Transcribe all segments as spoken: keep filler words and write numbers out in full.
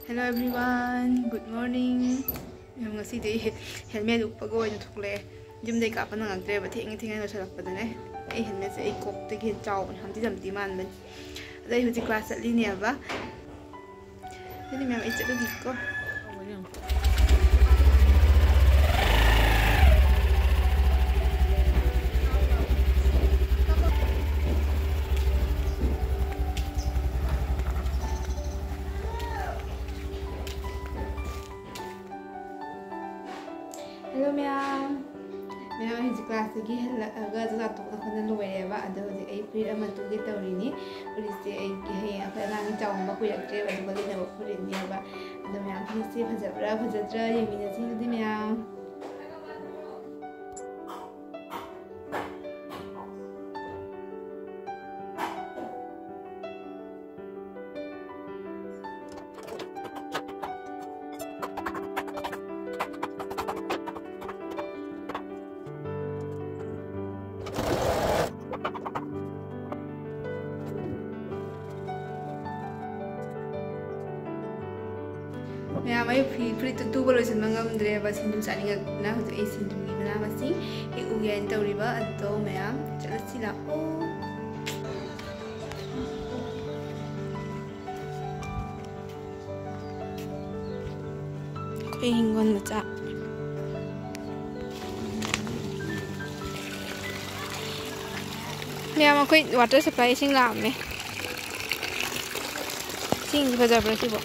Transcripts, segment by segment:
Hello everyone, good morning. ꯌꯦꯡꯉꯨ, ꯉꯁꯤꯗꯤ helmet ꯎꯞꯄꯒ ꯑꯣꯏꯅ ꯊꯣꯛꯂꯛꯑꯦ꯫ ꯌꯨꯝꯗꯩ ꯀꯥꯞꯄ ꯅꯪꯉꯛꯇ꯭ꯔꯦꯕ, ꯊꯦꯡꯉ ꯊꯦꯡꯉ ꯂꯣꯏꯁꯤꯜꯂꯛꯄꯗꯅꯦ꯫ ꯑꯩ ꯍꯦꯜꯃꯦꯠꯁꯦ ꯑꯩ ꯀꯣꯛꯇꯒꯤ ꯍꯦꯟꯅ ꯆꯥꯎꯕꯅꯦ, ꯍꯝꯇꯤ ꯗꯝꯇꯤ ꯃꯥꯟꯕꯅꯦ꯫ ꯑꯗꯣ ꯑꯩ ꯍꯧꯖꯤꯛ ꯀ꯭ꯂꯥꯁ ꯆꯠꯂꯤꯅꯦꯕ꯫ ꯑꯗꯨꯗꯤ ꯃꯌꯥꯝ, ꯑꯩ ꯆꯠꯂꯨꯒꯦꯀꯣ꯫ Hello ꯃꯌꯥꯝ꯫ ꯃꯌꯥꯝ, ꯑꯩ ꯍꯧꯖꯤꯛ ꯀ꯭ꯂꯥꯁꯇꯒꯤ ꯍꯜꯂꯛꯑꯒ ꯆꯥꯛ ꯆꯥ ꯇꯣꯛꯅ ꯈꯣꯠꯅ ꯂꯣꯏꯔꯦꯕ꯫ ꯑꯗꯣ ꯍꯧꯖꯤꯛ ꯑꯩ ꯐꯨꯔꯤꯠ ꯑꯃ ꯇꯨꯒꯦ ꯇꯧꯔꯤꯅꯤ꯫ ꯐꯨꯔꯤꯠꯁꯦ ꯑꯩꯒꯤ ꯍꯌꯦꯡ ꯑꯩꯈꯣꯏ ꯑꯉꯥꯡꯒꯤ ꯆꯥꯎꯝꯕ ꯀꯨꯏꯔꯛꯇ꯭ꯔꯦꯕ, ꯑꯗꯨꯒ ꯂꯤꯠꯅꯕ ꯐꯨꯔꯤꯠꯅꯦꯕ꯫ ꯑꯗꯣ ꯃꯌꯥꯝ, ꯐꯨꯔꯤꯠꯁꯦ ꯐꯖꯕ꯭ꯔꯥ ꯐꯖꯗ꯭ꯔꯥ ꯌꯦꯡꯃꯤꯟꯅꯁꯤ ꯑꯗꯨꯗꯤ ꯃꯌꯥꯝ꯫ ꯃꯌꯥꯝ, ꯑꯩ ꯐꯤ-, ꯐꯨꯔꯤꯠꯇꯨ ꯇꯨꯕ ꯂꯣꯏꯁꯤꯟꯕ ꯉꯝꯗ꯭ꯔꯦꯕ, ꯁꯤꯡꯖꯨ ꯆꯥꯅꯤꯡꯉꯛꯇꯅ꯫ ꯍꯧꯖꯤꯛ ꯑꯩ ꯁꯤꯡꯖꯨꯒꯤ ꯃꯅꯥ ꯃꯁꯤꯡ ꯍꯦꯛ ꯎꯒꯦ ꯍꯥꯏꯅ ꯇꯧꯔꯤꯕ꯫ ꯑꯗꯣ ꯃꯌꯥꯝ, ꯆꯠꯂꯁꯤ ꯂꯥꯛꯑꯣ꯫ ꯑꯩꯈꯣꯏ ꯍꯤꯡꯒꯣꯜ ꯃꯆꯥ꯫ ꯃꯌꯥꯝ, ꯑꯩꯈꯣꯏ water supply ꯏꯁꯤꯡ ꯂꯥꯛꯑꯝꯃꯦ꯫ ꯏꯁꯤꯡꯁꯤ ꯐꯖꯕ꯭ꯔꯥ ꯁꯤꯕꯣ?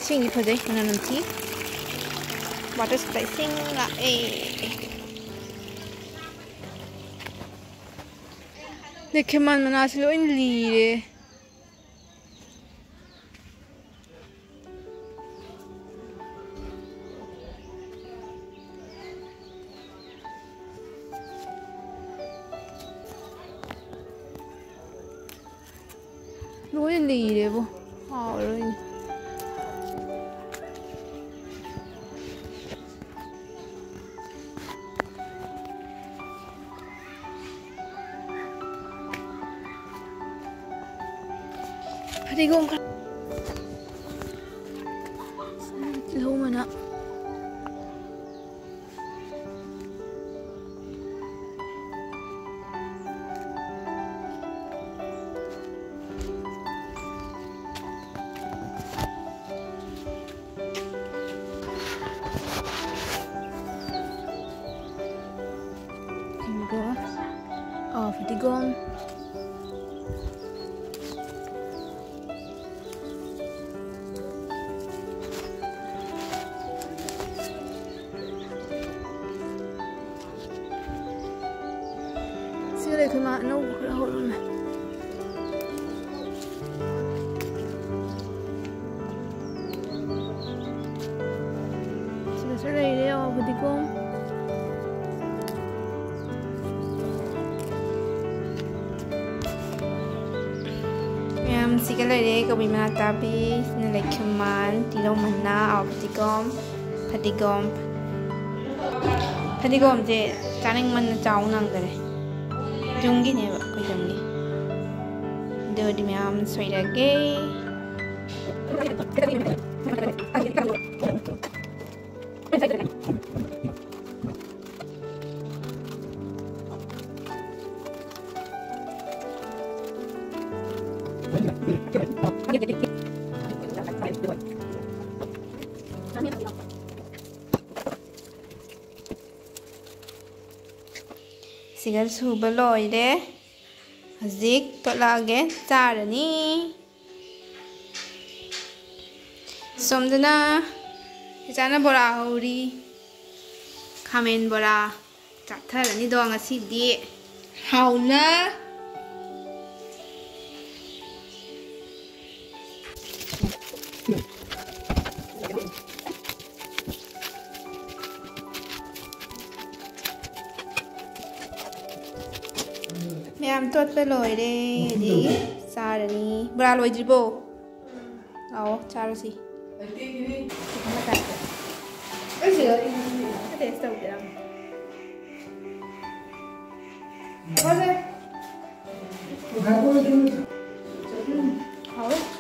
ꯏꯁꯤꯡꯁꯤ ꯐꯖꯩ, ꯃꯅꯝ ꯅꯝꯊꯤ꯫ Water supply ꯏꯁꯤꯡ ꯂꯥꯛꯑꯦ꯫ ꯅꯦꯈꯦꯃꯥꯟ ꯃꯅꯥꯁꯤ ꯂꯣꯏ ꯂꯤꯔꯦ꯫ ꯂꯣꯏ ꯂꯤꯔꯦꯕꯣ꯫ ꯍꯥꯎꯔꯣꯏꯅꯦ꯫ ꯐꯗꯤꯒꯣꯝ ꯈꯔ꯫ ꯇꯤꯜꯍꯧ ꯃꯅꯥ꯫ Here we go. Oh, ꯐꯗꯤꯒꯣꯝ꯫ ꯁꯤꯒ ꯂꯩ ꯑꯩꯈꯣꯏ ꯃꯥ ꯑꯅꯧꯕ ꯈꯔ ꯍꯧꯔꯝꯃꯦ꯫ ꯁꯤꯗꯁꯨ ꯂꯩꯔꯦ, ꯑꯣ, ꯐꯗꯤꯒꯣꯝ꯫ ꯃꯌꯥꯝ ꯁꯤꯒ ꯂꯩꯔꯦ, ꯀꯣꯕꯤ ꯃꯅꯥ ꯇꯥꯕꯤ, ꯁꯤꯅ ꯂꯩꯈꯤꯃꯥꯟ, ꯇꯤꯜꯍꯧ ꯃꯅꯥ, ꯑꯣ, ꯐꯗꯤꯒꯣꯝ, ꯐꯗꯤꯒꯣꯝ꯫ ꯐꯗꯤꯒꯣꯝꯁꯦ ꯆꯥꯅꯤꯡꯃꯟꯅ ꯆꯥꯎ ꯅꯪꯗꯔꯦ꯫ ꯌꯨꯝꯒꯤꯅꯦꯕ, ꯑꯩꯈꯣꯏ ꯌꯨꯝꯒꯤ꯫ ꯑꯗꯨꯗꯤ ꯃꯌꯥꯝ ꯁꯣꯏꯔꯒꯦ꯫ ꯁꯤꯒ ꯁꯨꯕ ꯂꯣꯏꯔꯦ꯫ ꯍꯧꯖꯤꯛ ꯇꯣꯠꯂꯛꯑꯒꯦ, ꯆꯥꯔꯅꯤ꯫ ꯁꯣꯝꯗꯅ ꯏꯆꯥꯅ ꯕꯣꯔꯥ ꯍꯧꯔꯤ꯫ ꯈꯥꯃꯦꯟ ꯕꯣꯔꯥ ꯆꯥꯊꯔꯅꯤꯗꯣ ꯉꯁꯤꯗꯤ꯫ ꯍꯥꯎꯅ꯫ ꯃꯌꯥꯝ ꯇꯣꯠꯄ ꯂꯣꯏꯔꯦ꯫ ꯑꯗꯒꯤ ꯆꯥꯔꯅꯤ꯫ ꯕꯣꯔꯥ ꯂꯣꯏꯗ꯭ꯔꯤꯕꯣ? ꯂꯥꯛꯑꯣ, ꯆꯥꯔꯨꯁꯤ꯫ ꯇꯦꯁ ꯇꯧꯕꯤꯔꯝꯃꯣ꯫ ꯍꯥꯎꯋꯦ꯫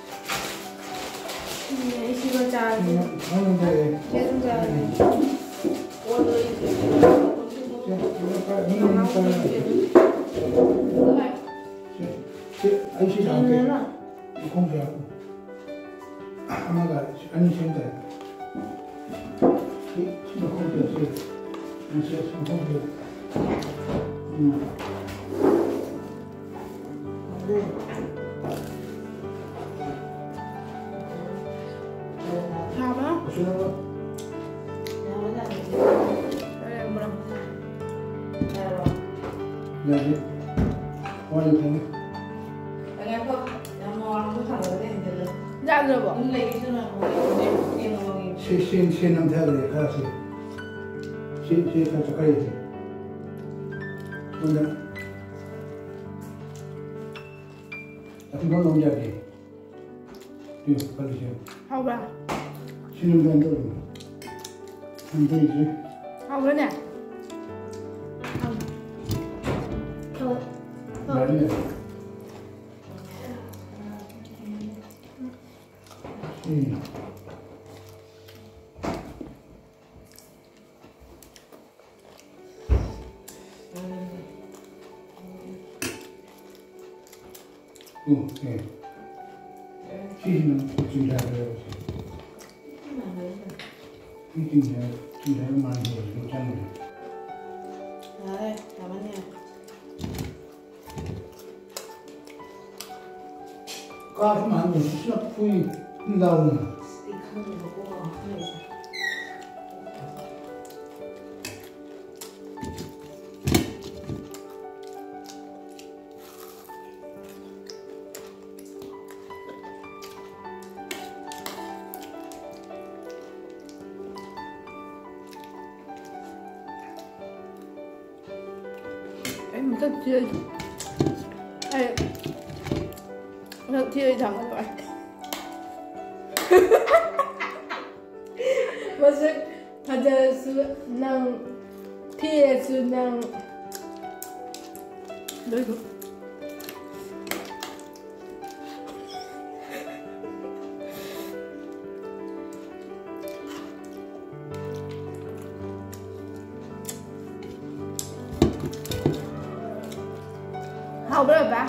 ꯑꯩ ꯁꯤ ꯊꯥꯡꯒꯦ꯫ ꯀꯩꯅꯣꯅ? ꯃꯈꯣꯡꯁꯦ ꯍꯥꯞꯄꯨ꯫ ꯑꯃꯒ ꯑꯅꯤ ꯁꯦꯝ ꯇꯥꯔꯦ꯫ ꯁꯤ, ꯁꯤ ꯃꯈꯣꯡꯁꯦ, ꯁꯤ, ꯁꯤ, ꯁꯤ ꯃꯈꯣꯡꯁꯦ꯫ ꯎꯝ꯫ ꯍꯥꯎꯕ꯭ꯔꯣ? ꯀꯩꯁꯨ ꯌꯥꯎꯔꯣꯏ꯫ ꯌꯥꯔꯦ, ꯃꯣꯔꯣꯛ꯫ ꯌꯥꯔꯦ꯫ ꯋꯥ ꯂꯣꯏꯁꯜꯂꯦ꯫ ꯉꯥꯏꯈꯣ, ꯌꯥꯝ ꯃꯃꯥꯡꯗ ꯊꯥꯡꯒꯠꯂꯒ ꯍꯦꯟꯖꯜꯂꯣ꯫ ꯌꯥꯗ꯭ꯔꯕꯣ? ꯑꯗꯨꯝ ꯂꯩꯒꯤꯁꯅꯨ, ꯉꯥꯏꯈꯣ꯫ ꯁꯤ, ꯁꯤ, ꯁꯤ ꯅꯝꯊꯈ꯭ꯔꯦ ꯈꯔ ꯁꯤ꯫ ꯁꯤ, ꯁꯤ ꯈꯔ ꯆꯠꯈꯠꯂꯁꯤ꯫ ꯁꯣꯝꯗ꯫ ꯑꯁꯤ ꯐꯥꯎ ꯂꯧ ꯌꯥꯗꯦ꯫ ꯁꯤ ꯈꯜꯂꯤꯁꯦ꯫ ꯍꯥꯎꯕ꯭ꯔꯥ? ꯁꯤ ꯅꯝꯊꯅ ꯇꯧꯔꯤꯅꯦ꯫ ꯅꯝꯊꯔꯤꯁꯦ꯫ ꯍꯥꯎꯕ꯭ꯔꯥꯅꯦ? ꯍꯥꯎ-, ꯍꯥꯎ-, ꯌꯥꯅꯤ, ꯌꯥꯅꯤ꯫ ꯎꯝ꯫ ꯎꯝ, ꯑꯦ꯫ ꯁꯤꯁꯤꯅ ꯆꯤꯡꯊꯔꯒ ꯁꯤ ꯆꯤꯡꯊ-, ꯆꯤꯡꯊꯔ ꯃꯥꯜꯂꯦ, ꯆꯪꯗ꯭ꯔꯦ꯫ ꯌꯥꯔꯦ, ꯌꯥꯝꯃꯟ ꯌꯥꯔꯦ꯫ ꯀꯥꯁꯨ ꯃꯌꯥꯝ ꯂꯩ, ꯁꯤꯅ ꯐꯨꯏ ꯂꯥꯎꯅ꯫ ꯑꯩ ꯃꯊꯛ ꯊꯤꯔꯁꯤ꯫ ꯑꯩ ꯃꯊꯛ ꯊꯤꯔꯗꯤ ꯊꯥꯡꯒꯠꯄ꯫ ꯃꯁꯛ ꯐꯖꯔꯁꯨ ꯅꯪ, ꯊꯤꯔꯁꯨ ꯅꯪ꯫ ꯂꯣꯏꯈ꯭ꯔꯣ꯫ ꯍꯥꯎꯕ꯭ꯔꯥ, ꯕꯕꯥ?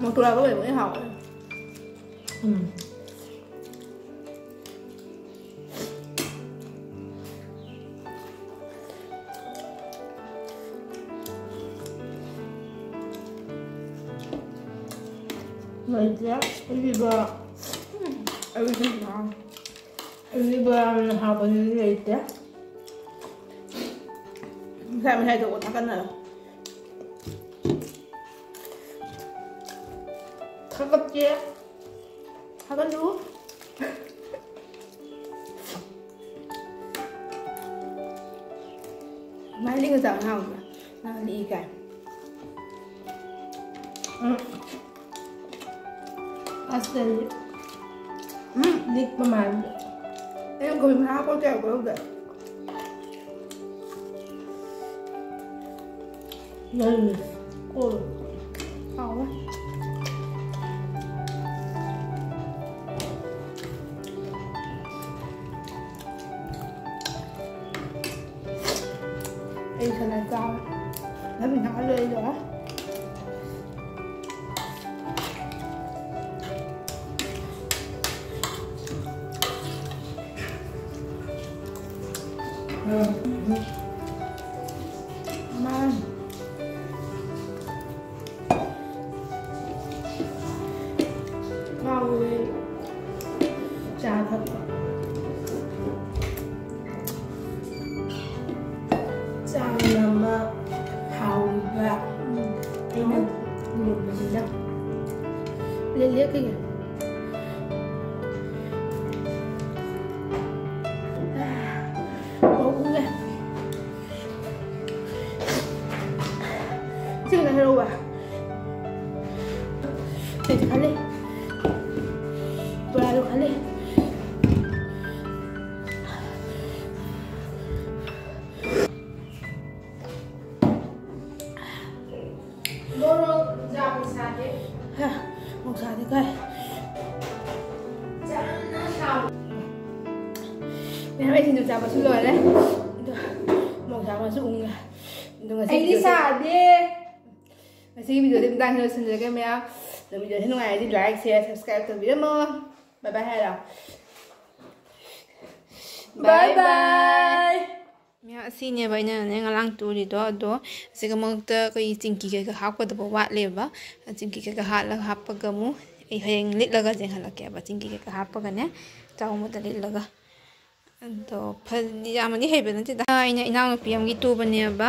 ꯃꯣꯇꯣꯔ ꯍꯥꯞꯄ ꯂꯩꯕꯅ ꯍꯥꯎꯋꯦ꯫ ꯎꯝ꯫ ꯂꯩꯇꯦ꯫ ꯑꯔꯤꯕ꯫ ꯑꯔꯤꯕ꯫ ꯑꯔꯤꯕ ꯌꯥꯝꯅ ꯍꯥꯎꯕꯗꯨꯗꯤ ꯂꯩꯇꯦ꯫ ꯃꯁꯥꯏ ꯃꯁꯥꯏ ꯇꯧꯕ ꯊꯥꯒꯠꯅꯔꯣ꯫ ꯊꯥꯒꯠꯀꯦ꯫ ꯊꯥꯒꯠꯂꯨ꯫ ꯃꯥꯏꯂꯤꯒ ꯆꯥꯕ ꯍꯥꯎꯕ꯭ꯔꯥ? ꯃꯥꯏꯂꯤ ꯀꯥꯏ꯫ ꯎꯝ꯫ ꯑꯁ, ꯎꯝ꯫ ꯂꯤꯛꯄ ꯃꯥꯜꯂꯦ꯫ ꯑꯩꯅ ꯀꯣꯕꯤ ꯃꯅꯥ ꯍꯥꯞꯄ ꯀꯌꯥ ꯂꯧꯗꯦ꯫ ꯂꯩꯔꯤ꯫ ꯀꯣ꯫ ꯍꯥꯎꯋꯦ꯫ ꯑꯩ ꯁꯅꯥ ꯆꯥꯎ꯫ ꯅꯪ ꯅꯍꯥꯟ ꯂꯩꯔꯣ? ꯃꯥꯅꯤ꯫ ꯍꯥꯎꯋꯦ꯫ ꯆꯥ ꯊꯛꯄ꯫ ꯆꯥꯡ ꯑꯃ ꯍꯥꯎꯔꯤꯕ꯫ ꯎꯝ꯫ ꯑꯩꯅ ꯂꯣꯟꯕꯅꯤꯅ꯫ ꯂꯦꯂꯦ ꯀꯩꯒꯤ? ꯑꯣ, ꯎꯔꯦ꯫ ꯁꯤ ꯈꯤꯇꯪ ꯍꯩꯔꯛꯎꯕ꯫ ꯀꯩꯁꯨ ꯈꯜꯂꯤ꯫ ꯕꯣꯔꯥꯁꯨ ꯈꯜꯂꯤ꯫ ꯃꯣꯔꯣꯛ ꯌꯥꯝ ꯁꯥꯗꯦ꯫ ꯍꯥ, ꯃꯣꯔꯣꯛ ꯁꯥꯗꯦ ꯀꯥꯏ꯫ ꯌꯥꯝꯅ ꯁꯥꯕ꯫ ꯃꯌꯥꯝ ꯑꯩ ꯁꯤꯡꯖꯨ ꯆꯥꯕꯁꯨ ꯂꯣꯏꯔꯦ꯫ ꯑꯗꯣ ꯃꯣꯔꯣꯛ ꯁꯥꯕꯁꯨ ꯎꯪꯉꯦ꯫ ꯑꯗꯣ ꯉꯁꯤ ꯑꯩꯗꯤ ꯁꯥꯗꯦ꯫ ꯉꯁꯤꯒꯤ ꯚꯤꯗꯤꯑꯣꯗꯤ ꯃꯇꯥꯡꯁꯤ ꯂꯣꯏꯁꯤꯟꯖꯔꯒꯦ ꯃꯌꯥꯝ꯫ ꯑꯗꯣ ꯚꯤꯗꯤꯑꯣꯁꯤ ꯅꯨꯡꯉꯥꯏꯔꯗꯤ like, share, subscribe ꯇꯧꯕꯤꯔꯝꯃꯣ꯫ Bye bye ꯍꯥꯏꯔꯣ꯫ Bye bye꯫ Bye꯫ ꯃꯌꯥꯝ ꯑꯁꯤꯅꯦꯕ ꯑꯩꯅꯅꯦ ꯉꯔꯥꯡ ꯇꯨꯔꯤꯗꯣ꯫ ꯑꯗꯣ ꯑꯁꯤꯒ ꯃꯔꯛꯇ ꯑꯩꯈꯣꯏꯒꯤ ꯆꯤꯡꯀꯤ ꯀꯩꯀꯥ ꯍꯥꯞꯀꯗꯕ ꯋꯥꯠꯂꯦꯕ꯫ ꯆꯤꯡꯀꯤ ꯀꯩꯀꯥ ꯍꯥꯠꯂꯒ ꯍꯥꯞꯄꯒ ꯑꯃꯨꯛ ꯑꯩ ꯍꯌꯦꯡ ꯂꯤꯠꯂꯒ ꯌꯦꯡꯍꯜꯂꯛꯀꯦꯕ꯫ ꯆꯤꯡꯀꯤ ꯀꯩꯀꯥ ꯍꯥꯞꯄꯒꯅꯦ, ꯆꯥꯎ ꯑꯃꯗ ꯂꯤꯠꯂꯒ꯫ ꯑꯗꯣ ꯐꯗꯤ ꯌꯥꯝꯅꯗꯤ ꯍꯩꯕ ꯅꯠꯇꯦꯗ꯫ ꯑꯩꯅ ꯏꯅꯥꯎꯅꯨꯄꯤ ꯑꯃꯒꯤ ꯇꯨꯕꯅꯦꯕ꯫